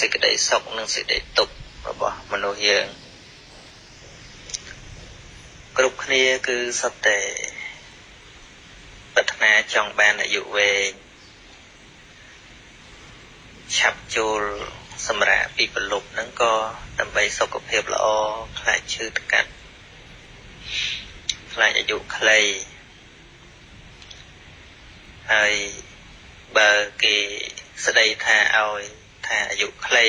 សេចក្តីសុខនិងសេចក្តីទុក្ខរបស់មនុស្សយើងគ្រប់គ្នាគឺសុទ្ធតែប្រាថ្នាចង់បានអាយុវែងឆាប់ចូលសម្រាកពីប្រលប់ហ្នឹងក៏ដើម្បីសុខភាពល្អខ្លាចឈឺថ្កាត់ខ្លាចអាយុខ្លីហើយបើគេស្ដីថាឲ្យថាអាយុខ្លី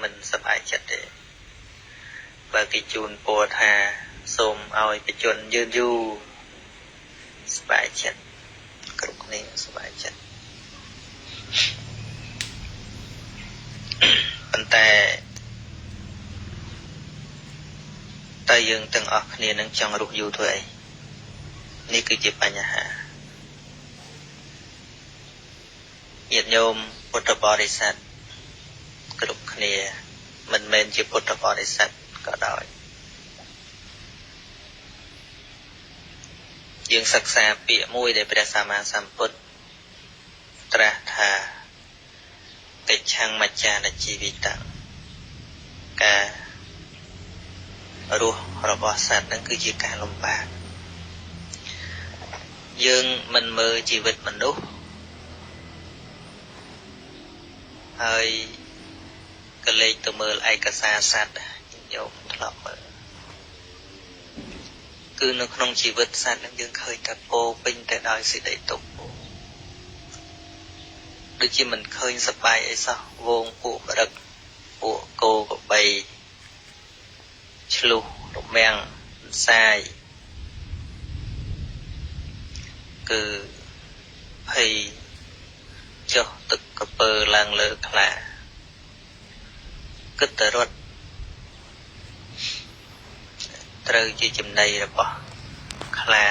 មិនសប្បាយចិត្តទេបើគេជូនពរថាសូមឲ្យបច្ចុប្បន្នយឺនយូរសប្បាយចិត្តគ្រប់គ្នាសប្បាយចិត្តប៉ុន្តែតើយើងទាំងអស់គ្នានឹងចង់រស់យូរធ្វើអីនេះគឺជាបញ្ហាញាតិញោមពុទ្ធបរិស័ទគ្រប់គ្នាមិនមែនជាពុទ្ធបរិស័ទក៏ដោយយើងសិក្សាពាក្យមួយដែលព្រះសម្មាសម្ពុទ្ធត្រាស់ថាកិច្ឆੰមច្ឆានជីវិតੰការរស់របស់សត្វនឹងគឺជាការលំបាកយើងមិនមើលជីវិតមនុស្សហើយក៏លេចទៅមើលឯកសារសត្វញោមធ្លាប់មើលគឺនៅក្នុងជីវិតសត្វនឹងយើងឃើញថាពោពេញតែដោយសេចក្តីទុក្ខដូចជាមិនឃើញសប្បាយអីសោះវងពួកម្រឹកពួកគោក្របីឆ្លុះរមាំងសាយគឺភ័យចុះទឹកកពើឡើងលើខ្លាគិតតែរត់ត្រូវជាចំណីរបស់ខ្លា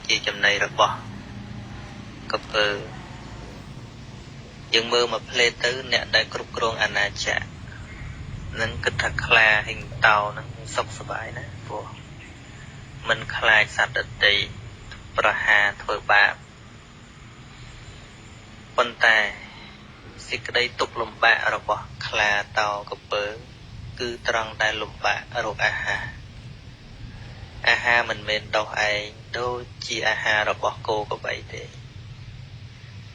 ជាចំណីរបស់កពើយើងមើលមកផ្លេទៅអ្នកដែលគ្រប់គ្រងអាណាចក្រនឹងគិតថាខ្លាហិងតោនឹងសុខសប្បាយណាព្រោះមិនខ្លាចសត្វដទៃប្រហារធ្វើបាបប៉ុន្តែសេចក្តីទុក្ខលំបាករបស់ខ្លាតោកពើគឺត្រង់ដែលលំបាករកអាហារអាហារមិនមែនដោះឯងដូចជាអាហាររបស់គោក្របីទេ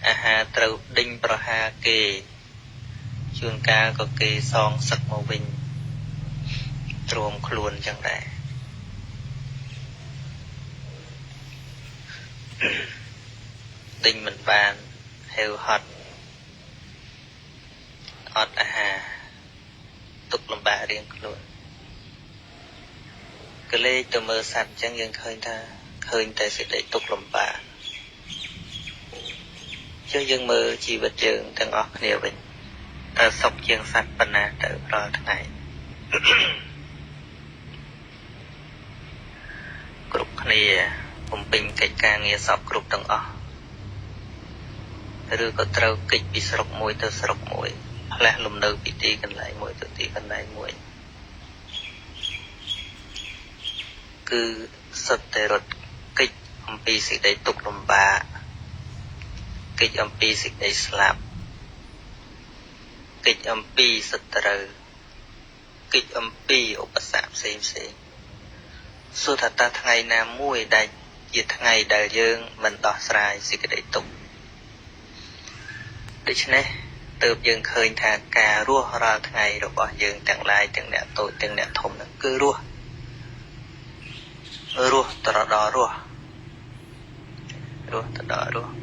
អាហារត្រូវដេញប្រហារគេជួនកាលក៏គេសងសឹកមកវិញទ្រាំខ្លួនចឹងដែរដេញមិនបានហេវហត់អត់អាហារទុកលំបាករៀងខ្លួនក៏លេចទៅមើលសត្វចឹងយើងឃើញថាឃើញតែសេចក្តីទុកលំបាកចុះយើងមើលជីវិតយើងទាំងអស់គ្នាវិញតើសុខជាងសត្វប៉ុណ្ណាទៅរាល់ថ្ងៃគ្រប់គ្នាបំពេញកិច្ចការងារសពគ្រប់ទាំងអស់ឬក៏ត្រូវកិច្ចពីស្រុកមួយទៅស្រុកមួយផ្លាស់លំនៅពីទីកន្លែងមួយទៅទីកន្លែងមួយគឺសុទ្ធតែរត់កិច្ចអំពីសេចក្តីទុក្ខលំបាកកិច្ចអំពីសេចក្តីស្លាប់កិច្ចអំពីសត្រូវកិច្ចអំពីឧបសគ្គផ្សេងផ្សេងសួរថាតើថ្ងៃណាមួយដែលជាថ្ងៃដែលយើងមិនដោះស្រាយសេចក្តីទុក្ខដូច្នេះទើបយើងឃើញថាការរស់រាល់ថ្ងៃរបស់យើងទាំងឡាយទាំងអ្នកតូចទាំងអ្នកធំហ្នឹងគឺរស់រស់ត្រដល់រស់រស់ទៅដល់រស់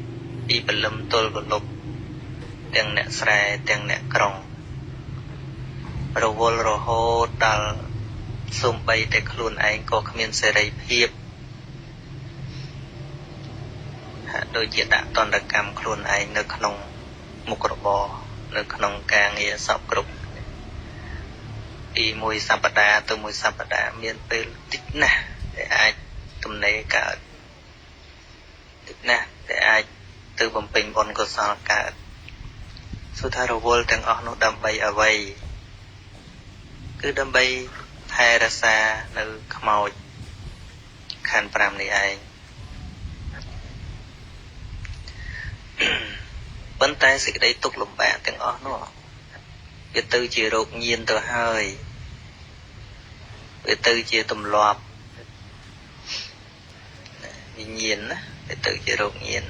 ពីព្រលឹមទល់ព្រលប់ទាំងអ្នកស្រែទាំងអ្នកក្រុងរវល់រហូតដល់សូម្បីតែខ្លួនឯងក៏គ្មានសេរីភាពហាក់ដូចជាដាក់ទណ្ឌកម្មខ្លួនឯងនៅក្នុងមុខរបរនៅក្នុងការងារសពគ្រប់ពីមួយសប្តាហ៍ទៅមួយសប្តាហ៍មានពេលតិចណាស់ដែលអាចទំនេរកើតតិចណាស់ដែលអាចទៅបំពេញបុណ្យកុសលកើតសួរថារវល់ទាំងអស់នោះដើម្បីអ្វីគឺដើម្បីថែរក្សានៅខ្មោចខណ្ឌ5នេះឯងប៉ុន្តែសេចក្តីទុក្ខលំបាកទាំងអស់នោះ វាទៅជារោគញៀនទៅហើយវាទៅជាទម្លាប់វិញ្ញាណណាវាទៅជារោគញៀន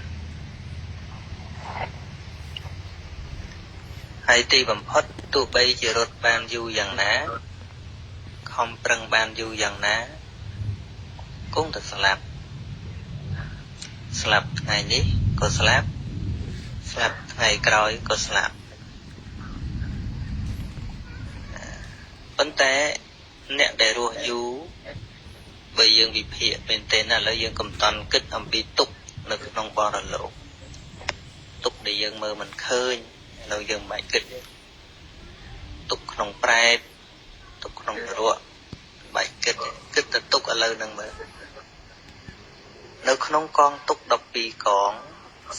ហើយទីបំផុតទោះបីជារត់បានយូរយ៉ាងណាខំប្រឹងបានយូរយ៉ាងណាគង់តែស្លាប់ស្លាប់ថ្ងៃនេះក៏ស្លាប់ស្លាប់ថ្ងៃក្រោយក៏ស្លាប់ប៉ុន្តែអ្នកដែលរស់យូរបើយើងវិភាគមែនទែនឥឡូវយើងកំតន់គិតអំពីទុក្ខនៅក្នុងបរលោកទុក្ខដែលយើងមើលមិនឃើញឥឡូវយើងមិនបាច់គិតទុក្ខក្នុងប្រែតទុក្ខក្នុងនរកបាច់គិតគិតតែទុក្ខឥឡូវនឹងមើលនៅក្នុងកងទុក្ខ12កង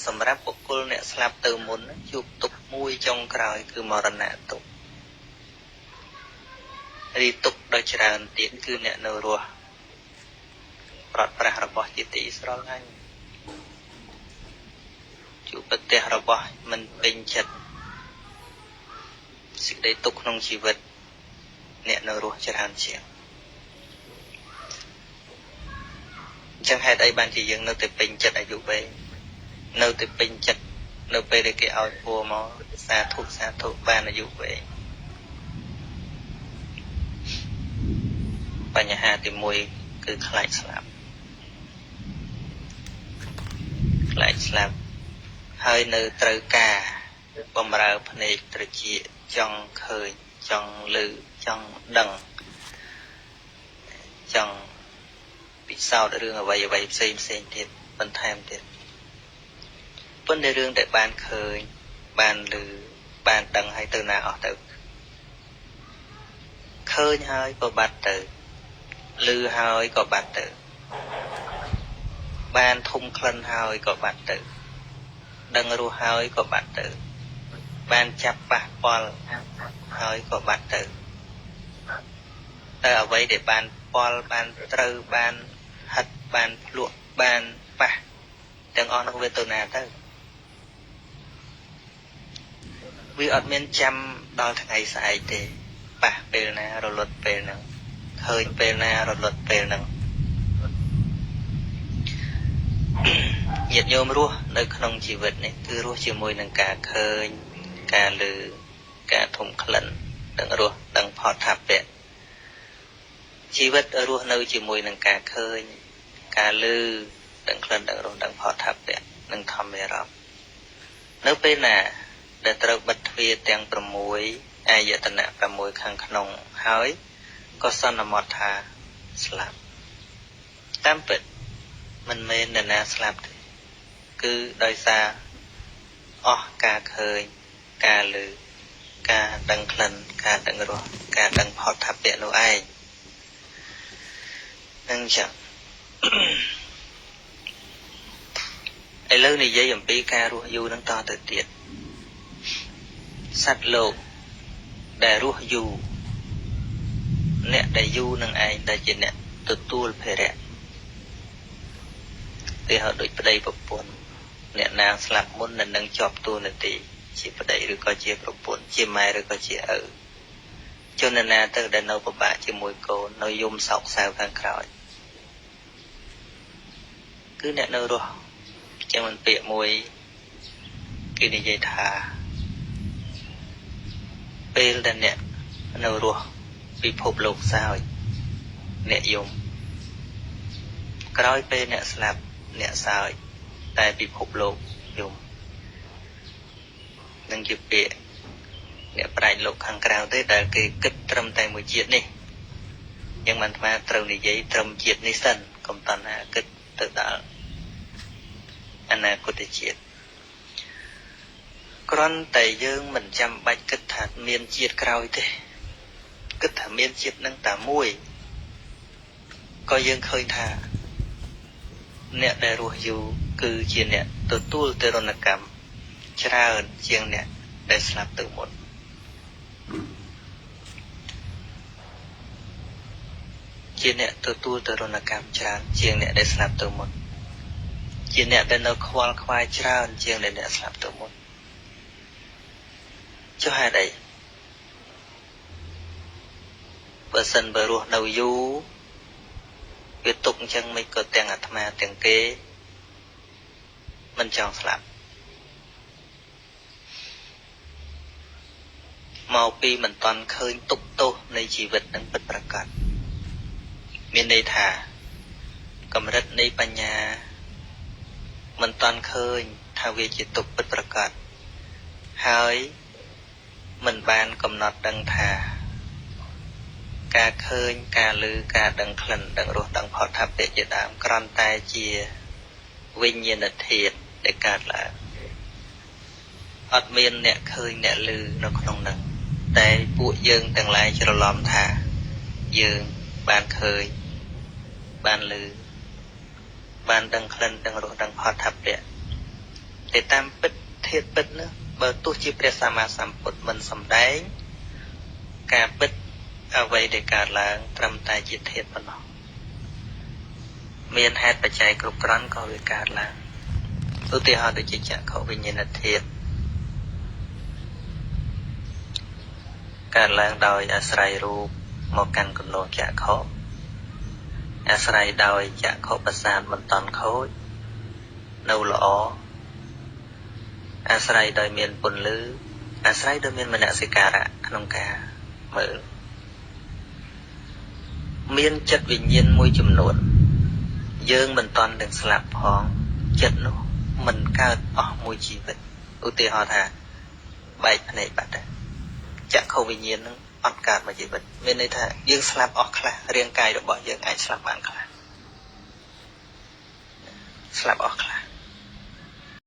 សម្រាប់បុគ្គលអ្នកស្លាប់ទៅមុនជួបទុក្ខមួយចុងក្រោយគឺមរណៈទុក្ខរីទុក្ខដ៏ច្រើនទៀតគឺអ្នកនៅរស់ប្រត់ប្រាស់របស់ជាទីស្រឡាញ់ជួបប្រទះរបស់មិនពេញចិត្តសេចក្តីទុក្ខក្នុងជីវិតអ្នកនៅរស់ច្រើនជាងអញ្ចឹងហេតុអីបានជាយើងនៅតែពេញចិត្តអាយុវែងនៅតែពេញចិត្តនៅពេលដែលគេឲ្យពួរមកសាធុសាធុបានអាយុវែងបញ្ហាទី1គឺខ្លាចស្លាប់ខ្លាចស្លាប់ហើយនៅត្រូវការបំរើភ្នែកត្រចៀកចង់ឃើញចង់ឮចង់ដឹងចង់ពិសោធន៍រឿងអ្វីអ្វីផ្សេងផ្សេងទៀតបន្ថែមទៀតប៉ុន្តែរឿងដែលបានឃើញបានឮបានដឹងហើយទៅណាអស់ទៅឃើញហើយក៏បាត់ទៅឮហើយក៏បាត់ទៅបានធំក្លិនហើយក៏បាត់ទៅដឹងរសហើយក៏បាត់ទៅបានចាប់ប៉ះពាល់ហើយក៏បាត់ទៅតែអ្វីដែលបានពាល់បានត្រូវបានហិតបានភ្លក់បានប៉ះទាំងអស់នោះវាទៅណាទៅវាអត់មានចាំដល់ថ្ងៃស្អែកទេប៉ះពេលណារលត់ពេលហ្នឹងឃើញពេលណារលត់ពេលហ្នឹងញាតិញោមរស់នៅក្នុងជីវិតនេះគឺរស់ជាមួយនឹងការឃើញការឮការធំក្លិនដឹងរសដឹងផតថាពៈជីវិតរស់នៅជាមួយនឹងការឃើញការឮដឹងក្លិនដឹងរសដឹងផតថាពៈនិងធម្មអារម្មណ៍នៅពេលណាដែលត្រូវបិទទ្វារទាំង6អាយតនៈ6ខាងក្នុងហើយក៏សន្មតថាស្លាប់តាមពិតមិនមែននរណាស្លាប់ទេគឺដោយសារអស់ការឃើញការឮការដឹងក្លិនការដឹងរសការដឹងផតថាពៈនោះឯងនឹងចឹងឥឡូវនិយាយអំពីការរស់យូរនឹងតទៅទៀតសត្វលោកដែលរស់យូរអ្នកដែលយូរនឹងឯងដែលជាអ្នកទទួលភារៈគេហៅដូចប្តីប្រពន្ធអ្នកណាស្លាប់មុននឹងជាប់តួនាទីជាប្តីឬក៏ជាប្រពន្ធជាម៉ែឬក៏ជាឪជនណាទៅដែលនៅពិបាកជាមួយកូននៅយំសោកសៅខាងក្រោយគឺអ្នកនៅរស់ចឹងមិនពាក្យមួយគេនិយាយថាពេលដែលអ្នកនៅរស់ពិភពលោកសើចអ្នកយំក្រោយពេលអ្នកស្លាប់អ្នកសើចតែពិភពលោកយំនឹងជាពាក្យអ្នកប្រាជ្ញលោកខាងក្រៅទេដែលគេគិតត្រឹមតែមួយជាតិនេះយ៉ាងមិនអាត្មាត្រូវនិយាយត្រឹមជាតិនេះសិនកុំតណ្ហាគិតទៅដល់អនាគតជាតិគ្រាន់តែយើងមិនចាំបាច់គិតថាមានជាតិក្រោយទេគិតថាមានជាតិនឹងតែមួយក៏យើងឃើញថាអ្នកដែលរស់យូរគឺជាអ្នកទទួលទរណកម្មច្រើនជាងអ្នកដែលស្លាប់ទៅមុនជាអ្នកទទួលទរណកម្មច្រើនជាងអ្នកដែលស្លាប់ទៅមុនជាអ្នកដែលនៅខ្វល់ខ្វាយច្រើនជាងអ្នកស្លាប់ទៅមុនចុះហេតុអី បើសិនបើរស់នៅយូរវាទុកអញ្ចឹងមិនក៏ទាំងអាត្មាទាំងគេមិនចង់ស្លាប់មកពីមិនតាន់ឃើញទុកទោសនៃជីវិតនឹងពិតប្រាកដមានន័យថាកម្រិតនៃបញ្ញាមិនតាន់ឃើញថាវាជាទុកពិតប្រាកដហើយមិនបានកំណត់ដឹងថាការឃើញការឮការដឹងក្លិនដឹងរសដឹងផោដ្ឋព្ពៈជាដើមគ្រាន់តែជាវិញ្ញាណធាតុដែលកើតឡើងអត់មានអ្នកឃើញអ្នកឮនៅក្នុងនឹងតែពួកយើងទាំងឡាយច្រឡំថាយើងបានឃើញបានឮបានដឹងក្លិនដឹងរសដឹងផោដ្ឋព្ពៈតែតាមពិតធាតុពិតនោះបើទោះជាព្រះសម្មាសម្ពុទ្ធមិនសម្ដែងការពិតអ្វីដែលកើតឡើងត្រឹមតែជាធាតុប៉ុណ្ណោះមានហេតុបច្ច័យគ្រប់គ្រាន់ក៏វាកើតឡើងឧទាហរណ៍ដូចជាចក្ខុវិញ្ញាណធាតុកើតឡើងដោយអាស្រ័យរូបមកកាន់គន្លងចក្ខុអាស្រ័យដោយចក្ខុប្រសាទមិនតន់ខូចនៅល្អអាស្រ័យដោយមានពន្លឺអាស្រ័យដោយមានមនសិការៈក្នុងការមើលមានចិត្តវិញ្ញាណមួយចំនួនយើងមិនតន់នឹងស្លាប់ផងចិត្តនោះមិនកើតអស់មួយជីវិតឧទាហរណ៍ថាបែកភ្នែកបាត់ដែរចក្ខុវិញ្ញាណនឹងអត់កើតមួយជីវិតមានន័យថាយើងស្លាប់អស់ខ្លះរាងកាយរបស់យើងអាចស្លាប់បានខ្លះស្លាប់អស់ខ្លះ